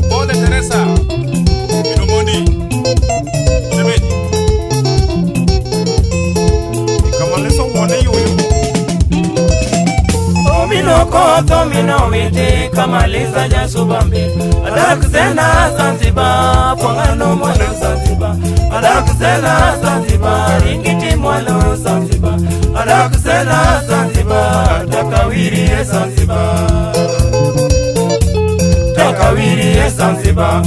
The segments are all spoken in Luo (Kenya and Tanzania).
Pole Teresa. Minomondi. Shemeji. Ikamaliso wuone yuyo. Omino kotho mino witi kamaliza jasubambi adak sena Zanzibar pwangano mwalo Zanzibar adak sena Zanzibar ringiti mwalo Zanzibar adak sena Zanzibar takawiri e Zanzibar takawiri e Zanzibar.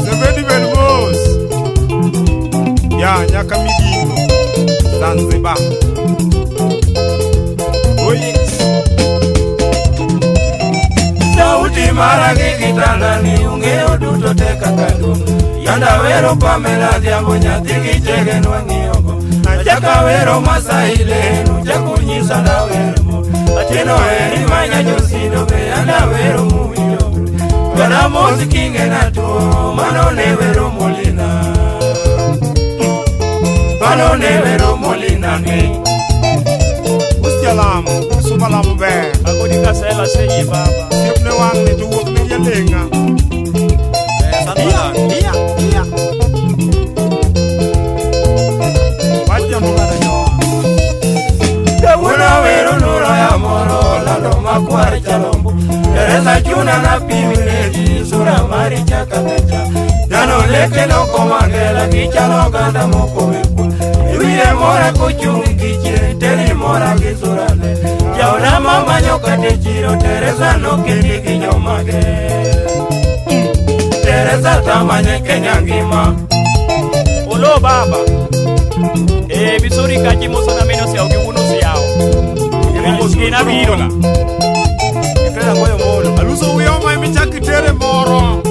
Zebedi bed mos. Ya nyaka Migingo. Zanzibar. Oh yes. Sauti mara gi kitandani ung'eyo duto te kaka duong'. Yanda wero Pamela Adhiambo nyathi gi chege nwang'iyogo. Achaka wero Masai lenu chakunyisa ndawero mo. Atieno eri manya josido be yanda wero muwinjo. Goda mos kinge na tuo mano ne wero molina. Mano ne wero molina ne. Usialamo, usubalamo ber. Agodi kasela seyi baba. Osiepne wang'ni to wuok ne jaleng'a. Iya, iya, iya. Wach janung'ado jowa. Kawuono wero nuro ya moro lando makwar chalombo. Teresa chuna na pimiledi sura mari chaka kecha. Dhano leke loko mangela gichalo oganda moko mekwa. Iwiye mora kochung' gichien teri mora gi surane. Jaoda mamanyo kate chiro Teresa nokendi gi jomage. Teresa tamanye Kenya ngima. Olo baba. Eh, bisuri kachi moso na meno siao gi wuno siao. Gina biro. Itera goyo mono. Aluso uyoma emichak itere moro.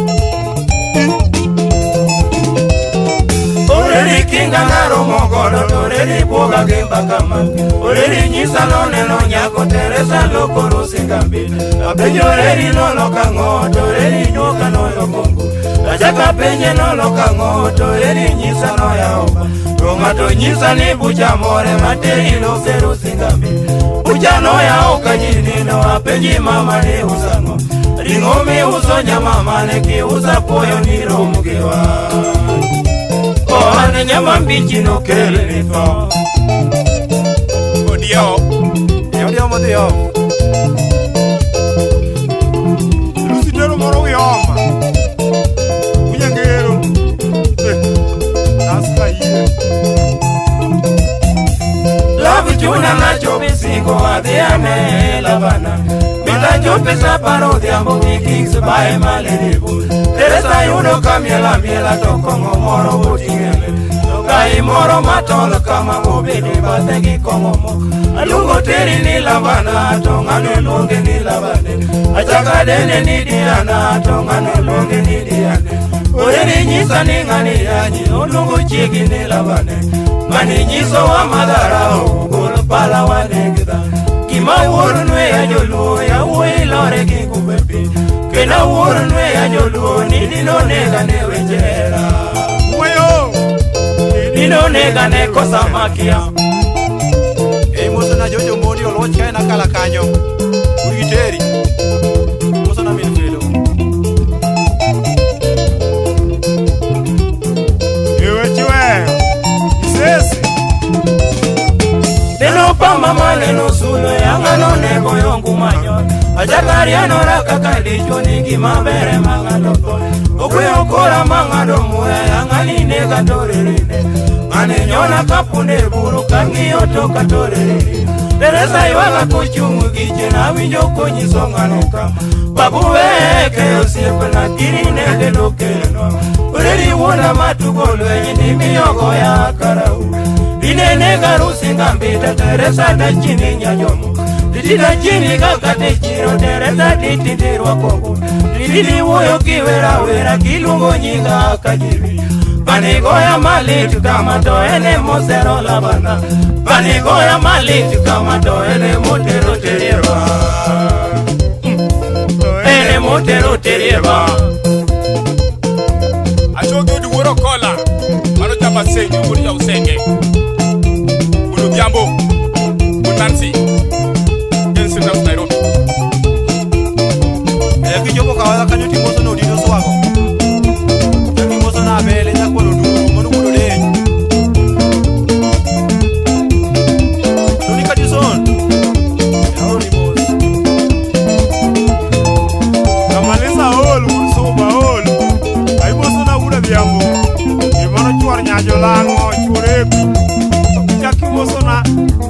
Oreri kinga naromo godo to oreri buoga gi mbaka ma Oreri nyisa noneno nyako Teresa loko rusinga mbili Apenjo oreri noloko ang'o to oreri nyuoka noyo kongo Achako apenje noloko ang'o to oreri nyisa noyawo ba To ng'ato nyisa ni bucha more materi lose rusinga mbili Bucha noyawo ka ji nindo apenji mama ni usang'o Ring'o miuso nyama mane kiusa puoyo ni rom gi wach Ohane nyama mbichi nokel ni tho. Odiewo. Odiewo modhi oko. Lusi tero moro uyoma. Unyangero. Eh. Aska yie. Love chuna nachopi singo adhi ane lavana. Mita chopi sa paro odhiambo gi kings bae maleribu. Teresa yudo ka miela miela to kong'o moro boting'ele. To kai moro matol kama obedo e bathe gi kong'o moko. Aluongo teri ni lavana to ng'ano luonge ni lavane. Achaka dende ni Diana to ng'ano luonge ni Diane. Oreri nyisa ni ng'ani yanyi oluongo chiegi ni lavane. Mani nyisowa madharau gol pala waneg dhano. Gima wuoro nwe ya joluo yawuoyi lore gi gube piny. Kendo awuoro nwe ya joluo ni dino nega ne weche hera. Weyo. Dino nega ne kosa makia. Ei mosona Jojo Mondi oluoch kae nakala kanyo. Urgi teri. Mosona min Felo. Ewe chiweyo. Isese. Neno pa mama neno sulo yanga nego yongu manyo. Achakariano kaka dichuo ni gima ber ema ng'ato tho. Okweyo kora ma ng'ado muya yanga ni nega to rerene. Ng'ani nyona ka punde buru kang'iyo to ka to rerene. Teresa ywaga kochung' gi chien awinjo konyiso ng'ano kama. Babu weke osiepna gini nege nokelnwa. Oreri wuona matugo lweny ni miyo goya karau. Dinene rusinga mbita Teresa dachini nyajomo. Didida chini kaka te chiro Teresa ditindirwa kongo. Dididi wuoyo kiwera wera kiluongo nyinga kajiwi. Panigoya malit kama to ene mosero labana. Panigoya malit kama to ene motero terierwa. Ene motero terierwa. Achogi od wuoro kola. Mano chama sengi wuod ja Usenge.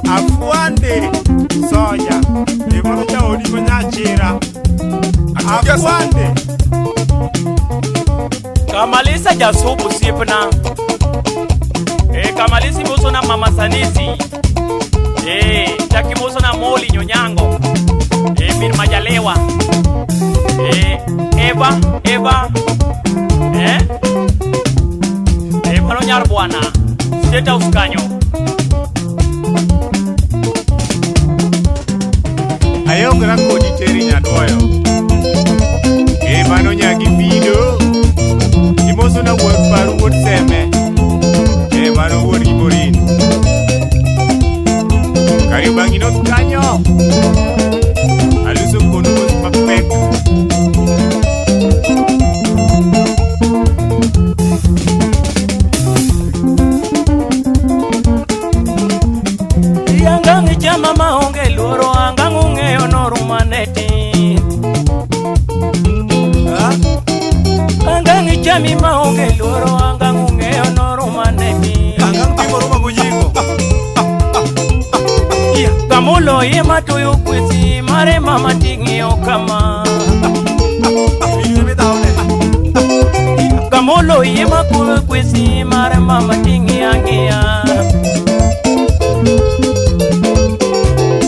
Afwande Soja. E mano jaodi ma nyachira. Afwande. Kamalisa jasubu siepna. E kamalisi moso na mama Sanisi. E chaki moso na Moli Nyonyango. E min Majalewa. E Eva Eva. Eh? E mano nyar bwana. State House kanyo. Ayongra kodi teri nyaduoyo. E mano nyagi bido. Imoso na wuod paru wuod seme. E mano wuod giborin. Kariobangi North kanyo. Aluso kono mos mapek. Angang chama maonge luoro angang ung'eyo norumaneti. Angang chami maonge luoro angang ung'eyo norumaneti. Angang timo ruma gujiko. Kamulo ye matuyo kwesi mare mama ting'iyo kama. Kamulo ye makuyo kwesi mare mama ting'iya ng'iya.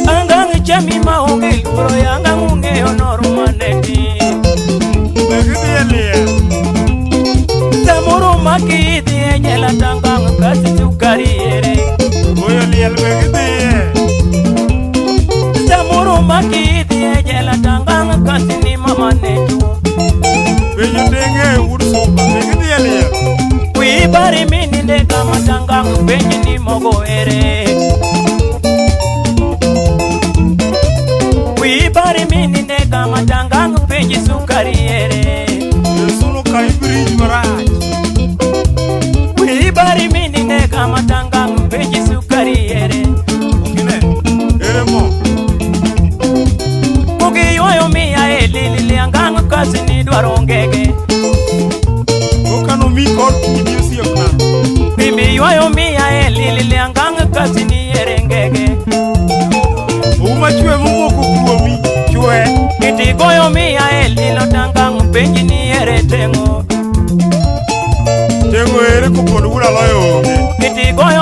Angang chami maonge luoro angang ung'eyo norumaneti. Samoro makidhi e jela tangang kasi sukari ere. Oyo liel be gidhiye. Samoro makidhi e jela tangang kasi ni mama netu. Penjo tenge wuod sumba be gidhiye liel. Wi bari mininde kama tangang penj ni mogo ere. Wi bari mininde kama tangang penj sukari ere. Yesuno kai bridge marach. Wi bari mininde kama tangang penj sukari ere. Okine. Ere mo. Ugi yuayo miya e lili angang kasi ni dwaro ngege. Okano mi kor kidi osiepna. Mimi yuayo miya e lili angang kasi ni ere ngege. Uma chwe momoko kuomi chwe. Kiti goyo miya e lilo tangang penj ni ere teng'o. Teng'o ere kopon wuod aloyo onge. Kiti goyo